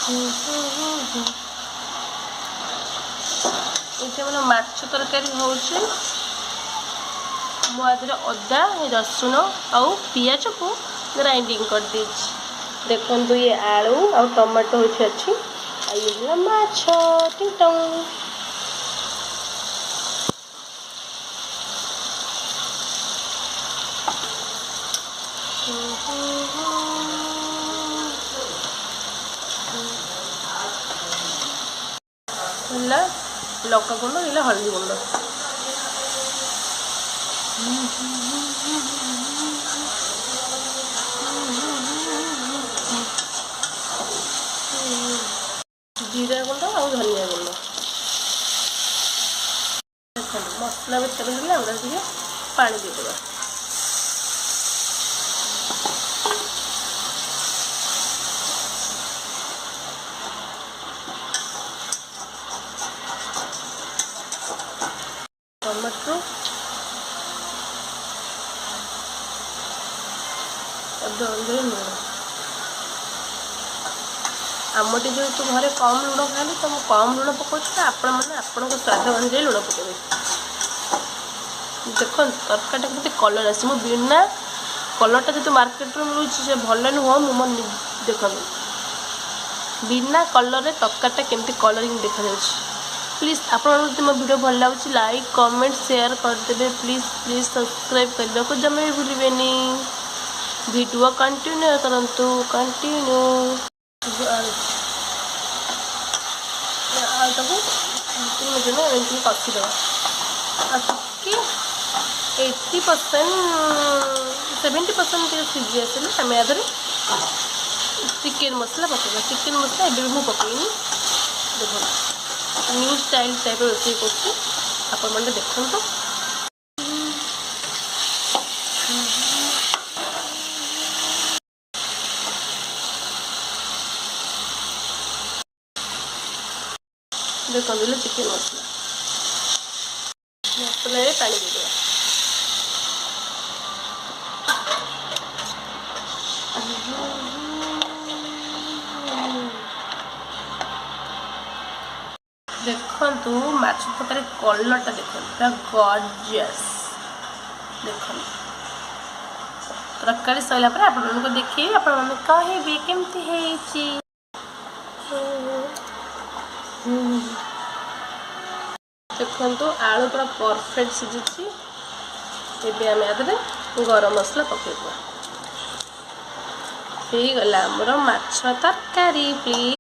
ଏଇଠି ଆମର ମାଛ ତରକାରୀ ହେଉଛି। ମୁଁ ଆ ଦେହରେ ଅଦା, ରସୁଣ ଆଉ ପିଆଜକୁ ଗ୍ରାଇଣ୍ଡିଙ୍ଗ କରିଦେଇଛି। ଦେଖନ୍ତୁ, ଇଏ ଆଳୁ ଆଉ ଟମାଟୋ ଏଠି ଅଛି, ଆଉ ଇଏ ହେଲା ମାଛ। ଟିଂ। ହେଲା ଲଙ୍କା ଗୁଣ୍ଡ, ହେଲା ହଳଦୀ ଗୁଣ୍ଡ। ଜିରା ଗୁଣ୍ଡ ଆଉ ଧନିଆ ଗୁଣ୍ଡ। ଦେଖନ୍ତୁ, ମସଲା ଭିତରେ ହେଲେ ଆମେ ଟିକେ ପାଣି ଦେଇଦେବା। ଟମାଟୋ ସ୍ୱାଦ ଅନୁଯାୟୀ ଲୁଣ। ଆମଟି ଯେହେତୁ ଘରେ କମ୍ ଲୁଣ ଖାଆନ୍ତି, ତ ମୁଁ କମ୍ ଲୁଣ ପକାଉଛି। ତ ଆପଣମାନେ ଆପଣଙ୍କ ସ୍ୱାଦ ଅନୁଯାୟୀ ଲୁଣ ପକାଇବେ। ଦେଖନ୍ତୁ, ତରକାରୀଟା କେମିତି କଲର୍ ଆସିଛି। ମୁଁ ବିନା କଲର୍ଟା ଯେହେତୁ ମାର୍କେଟରୁ ମିଳୁଛି, ସେ ଭଲ ନୁହଁ। ମୁଁ ମୋ ଦେଖନ୍ତୁ, ବିନା କଲର୍ରେ ତରକାରୀଟା କେମିତି କଲରିଂ ଦେଖାଯାଉଛି। ପ୍ଲିଜ୍, ଆପଣମାନଙ୍କୁ ଯଦି ମୋ ଭିଡ଼ିଓ ଭଲ ଲାଗୁଛି, ଲାଇକ୍, କମେଣ୍ଟ, ସେୟାର କରିଦେବେ। ପ୍ଲିଜ୍ ପ୍ଲିଜ୍, ସବସ୍କ୍ରାଇବ୍ କରିବାକୁ ଜମା ବି ଭୁଲିବେନି। ଭିଡ଼ିଓ କଣ୍ଟିନ୍ୟୁ କରନ୍ତୁ, କଣ୍ଟିନ୍ୟୁ। ଆଉ ତାକୁ 2-3 ମିନିଟ୍ ଏମିତି କଷିଦେବା। ଆଉ ଟିକେ 80%, 70% ଟିକେ ସିଝି ଆସିଲେ ଆମେ ୟା ଦେହରେ ଚିକେନ୍ ମସଲା ପକାଇବା। ଚିକେନ୍ ମସଲା ଏବେ ବି ମୁଁ ପକାଇନି। ଦେଖନ୍ତୁ, ନ୍ୟୁ ଷ୍ଟାଇଲ୍ ଟାଇପ୍ର ରୋଷେଇ କରୁଛି, ଆପଣମାନେ ଦେଖନ୍ତୁ। ଦେଖନ୍ତୁ, ଚିକେନ୍ ମସଲା, ମସଲାରେ ପାଣି ଦେଇଦେବା। ଦେଖନ୍ତୁ, ମାଛ ତରକାରୀ କଲର୍ଟା ଦେଖନ୍ତୁ, ପୁରା ଗର୍ଜିୟସ୍। ଦେଖନ୍ତୁ, ତରକାରୀ ସରିଲା ପରେ ଆପଣମାନଙ୍କୁ ଦେଖେଇବି, ଆପଣମାନେ କହିବେ କେମିତି ହେଇଛି। ଦେଖନ୍ତୁ, ଆଳୁ ପୁରା ପରଫେକ୍ଟ ସିଝିଛି। ଏବେ ଆମେ ଆ ଦେହରେ ଗରମ ମସଲା ପକାଇଦେବା। ହେଇଗଲା ଆମର ମାଛ ତରକାରୀ। ପ୍ଲିଜ୍।